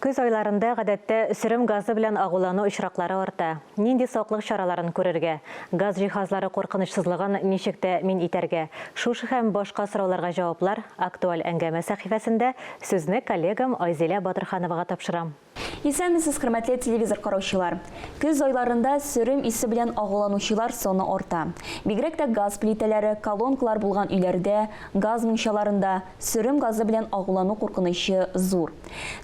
Көз айларында, гадәттә, сөрем газы белән агулану очраклары арта. Нинди саклык чараларын күрергә? Газ җиһазлары куркынычсызлыгын ничек тәэмин итәргә? Шушы һәм башка сорауларга җаваплар Актуаль әңгәмә сәхифәсендә. Сүзне коллегам Айзилә Батырхановага тапшырам. Исәнмесез, хөрмәтле телевизор караучылар! Көз айларында сөрем исе белән агуланучылар саны арта. Бигрәк тә газ плитәләре, колонкалар булган өйләрдә, газ мунчаларында сөрем газы белән агулану куркынычы зур.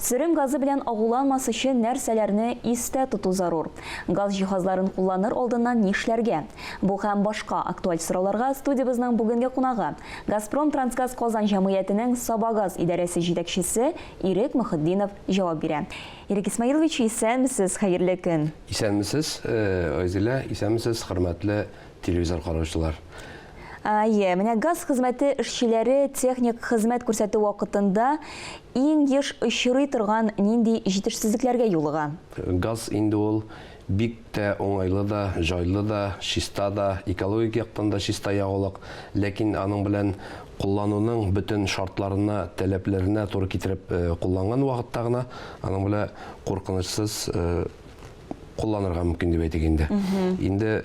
Сөрем газы белән агуланмас өчен нәрсәләрне истә тоту зарур? Газ җиһазларын кулланыр алдыннан нишләргә? Бу һәм башка актуаль сорауларга студиябезнең бүгенге кунагы, Газпром трансгаз Казан җәмгыятенең Сабагаз идарәсе җитәкчесе Ирек Мөхетдинов җавап бирә. Ирек Исмаилович, исәнмесез, хәерле көн! Исәнмесез, Айзилә, исәнмесез, хөрмәтле телевизор караучылар! Әйе, менә газ хезмәте эшчеләре техник хезмәт күрсәтү вакытында иң еш очрый торган нинди җитешсезлекләргә юлыга? Газ инде ул Бик тә уңайлы да, җайлы да, чиста да, экологик яктан да чиста ягулык, ләкин аның белән куллануның бөтен шартларына, таләпләренә туры китереп кулланган вакытта гына аның белән куркынычсыз кулланырга мөмкин дип әйтик инде. Инде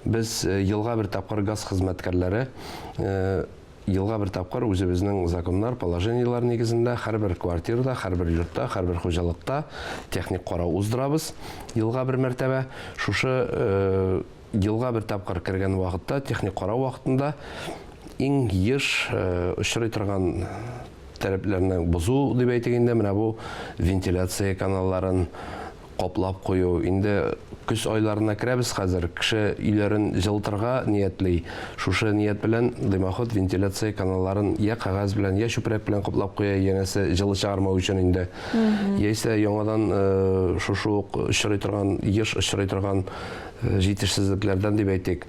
без елга бер тапкыр газ хезмәткәрләре Елга бер тапкыр үзебезнең законнар, положениеләр нигезендә һәрбер квартирада, һәрбер йортта, һәрбер хуҗалыкта техник карау уздырабыз. Елга бер мәртәбә. Шушы елга бер тапкыр кергән вакытта, техник карау вакытында иң еш очрый торган таләпләрне бозу дип әйтик инде, менә бу вентиляция каналларын каплап кую. Инде көз айларына керәбез хәзер, кеше өйләрен җылытырга ниятли. Шушы ният белән дымоход вентиляция каналларын я кәгазь белән, я чүпрәк белән каплап куя, янәсе җылы чыгармау өчен инде. Яисә яңадан шушы ук очрый торган, еш очрый торган җитешсезлекләрдән дип әйтик,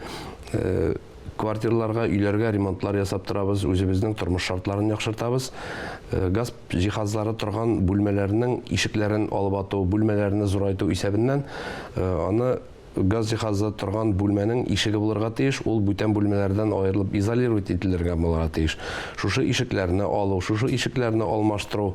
Квартирларга, өйләргә ремонтлар ясап торабыз, үзебезнең тормыш шартларын яхшыртабыз. Газ җиһазлары торган бүлмәләрнең ишекләрен алып ату, бүлмәләрне зурайту исәбеннән аны газ җиһазы торган бүлмәнең ишеге булырга тиеш, ул бүтән бүлмәләрдән аерылып изолировать ителергә булырга тиеш. Шушы ишекләрне алу, шушы ишекләрне алмаштыру,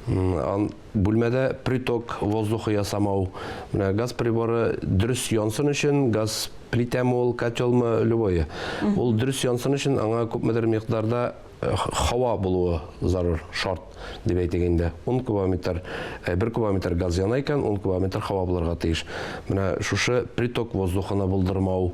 бүлмәдә приток воздуха ясамау, менә газ приборы дөрес янсын өчен, газ плитәме ул, котелмы, любое. Ул дөрес янсын өчен аңа күпмедер микъдарда э, һава булуы зарур, шарт дип әйтик инде. 10 кубометр, 1 э, кубометр газ яна икән, 10 кубометр һава булырга тиеш. Менә шушы приток воздухына булдырмау,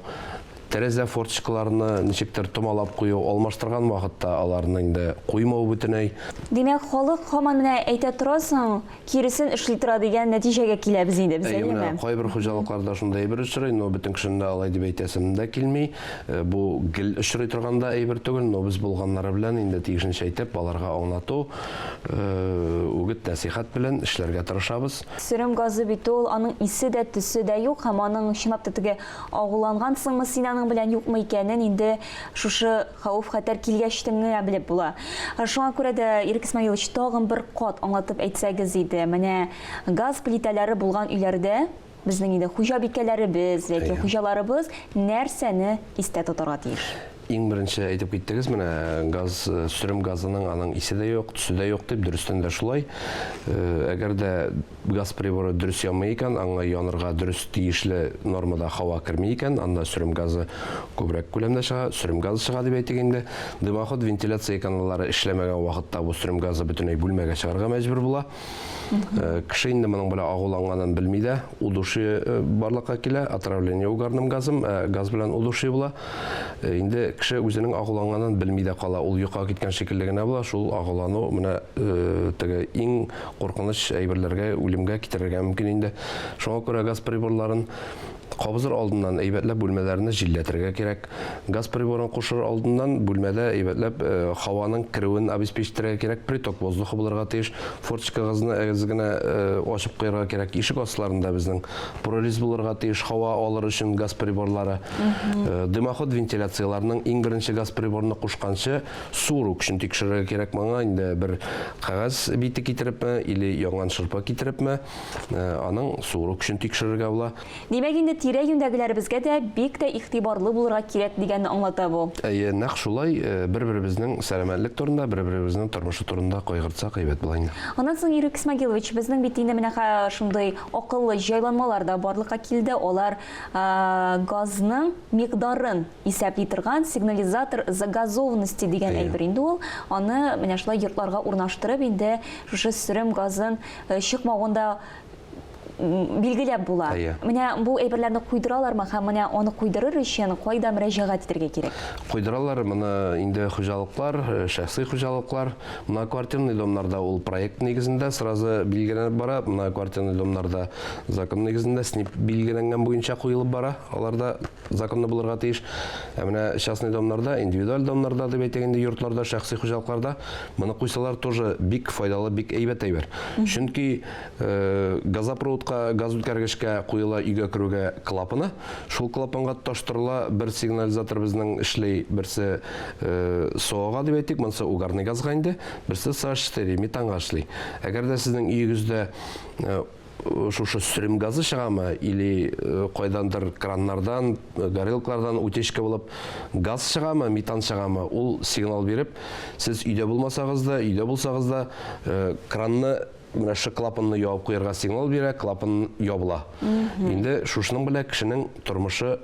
тәрәзә форточкаларны ничектер томалап кую, алмаштырган вакытта аларны инде куймау бөтенәй. Димәк, халык һаман менә әйтә торасың, киресен эшли тора дигән нәтиҗәгә киләбез инде без, Әйе, әйеме? менә кайбер хуҗалыкларда шундый әйбер очрый, но бөтен кешене дә алай дип әйтәсем дә килми. Бу гел очрый торган да әйбер түгел, но без булганнары белән инде тиешенчә әйтеп, аларга аңлату, үгет-нәсыйхәт белән эшләргә тырышабыз. Сөрем газы бит ул, аның исе дә, төсе дә юк һәм аның чынлап та теге Агулангансыңмы син аның белән, юкмы икәнен инде шушы хәвеф-хәтәр килгәч генә белеп була. Шуңа күрә дә, Ирек Исмаилович, тагын бер кат аңлатып әйтсәгез иде, менә газ плитәләре булган өйләрдә безнең инде хуҗабикәләребез яки хуҗаларыбыз нәрсәне истә тотарга тиеш? Иң беренче әйтеп киттегез, менә газ, сөрем газының аның исе дә юк, төсе дә юк дип, дөрестән дә шулай. Әгәр дә Газ приборы дөрес янмый икән, аңа янырга дөрес тиешле нормада һава керми икән, анда сөрем газы күбрәк күләмдә чыга, сөрем газы чыга дип әйтик инде. Дымоход, вентиляция каналлары эшләмәгән вакытта бу сөрем газы бөтенләй бүлмәгә чыгарга мәҗбүр була. Кеше инде моның белән агуланганын белми дә, удушье барлыкка килә, отравление угарным газом, газ белән удушье була. Инде кеше үзенең агуланганын белми дә кала, ул йокыга киткән шикелле генә була, шул агулану менә теге иң куркыныч әйберләргә, үлемгә китерергә мөмкин инде. Шуңа күрә газ приборларын кабызыр алдыннан әйбәтләп бүлмәләрне җилләтергә кирәк. Газ приборын кушыр алдыннан бүлмәдә әйбәтләп э, һаваның керүен обеспечить кирәк, приток воздуха булырга тиеш. Форточкагызны әз генә э, ачып куярга кирәк. Ишек асларында безнең прорез булырга тиеш, һава алыр өчен газ приборлары. Э, дымоход вентиляцияләрнең иң беренче газ приборны кушканчы Суыру көчен тикшерергә кирәк моңа, инде бер кәгазь бите китерепме или янган шырпы китерепме, аның суыру көчен тикшерергә була. Димәк, инде тирә-юньдәгеләребезгә дә бик тә игътибарлы булырга кирәк дигәнне аңлата бу. Әйе, нәкъ шулай, бер-беребезнең сәламәтлек турында, бер-беребезнең тормышы турында кайгыртсак әйбәт була инде. Аннан соң, Ирек Исмагилович, безнең бит инде менә шундый акыллы җайланмалар да барлыкка килде. Алар газның микъдарын исәпли торган сигнализатор загазованности дигән әйбер инде ул. Аны менә шулай йортларга урнаштырып инде шушы сөрем газын чыкмавын да билгеләп була. Әйе. Менә бу әйберләрне куйдыралармы һәм менә аны куйдырыр өчен кайда мөрәҗәгать итәргә кирәк? Куйдыралар моны инде хуҗалыклар, э, шәхси хуҗалыклар. Многоквартирный домнарда ул проект нигезендә сразу билгеләнеп бара. Многоквартирный домнарда закон нигезендә СНИП билгеләнгән буенча куелып бара. Аларда законлы булырга тиеш. Ә менә частный домнарда, индивидуаль домнарда дип әйтик инде, йортларда, шәхси хуҗалыкларда моны куйсалар тоже бик файдалы, бик әйбәт әйбер. Чөнки э, газопроводка, газ үткәргечкә куела өйгә керүгә клапаны. Шул клапанга тоташтырыла бер сигнализатор безнең эшли, берсе э, СОга дип әйтик, монысы угарный газга инде, берсе CH4 метанга эшли. Әгәр дә сезнең өегездә э, шушы сөрем газы чыгамы или э, кайдандыр краннардан, э, горелкалардан утечка булып газ чыгамы, метан чыгамы, ул сигнал биреп, сез өйдә булмасагыз да, өйдә булсагыз да, э, кранны менә шы клапанны ябып куярга сигнал бирә, клапан ябыла. Инде шушының белән кешенең тормышы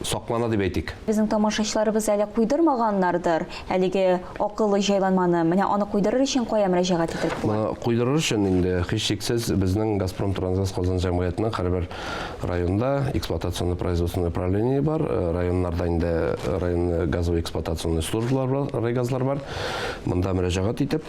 саклана дип әйтик. Безнең тамашачыларыбыз әле куйдырмаганнардыр әлеге акыллы җайланманы. Менә аны куйдырыр өчен кая мөрәҗәгать итеп була? Моны куйдырыр өчен инде һичшиксез безнең Газпром Трансгаз Казан җәмгыятенең һәрбер районда эксплуатационно производственное управление бар, э, районнарда инде районный газовый эксплуатационный службалар бар, райгазлар бар. Монда мөрәҗәгать итеп,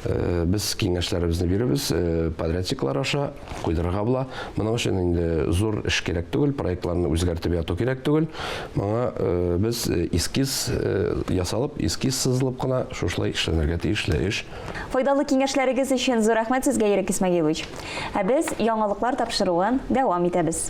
э, без киңәшләребезне бирәбез, э, подрядчиклар аша куйдырырга була. Моның өчен инде зур эш кирәк түгел, проектларны үзгәртеп яту кирәк түгел. Моңа э, без э, эскиз э, ясалып, эскиз сызылып кына шушылай эшләнергә тиешле эш. Файдалы киңәшләрегез өчен зур рәхмәт сезгә, Ирек Исмагилович. Ә без яңалыклар тапшыруын дәвам итәбез.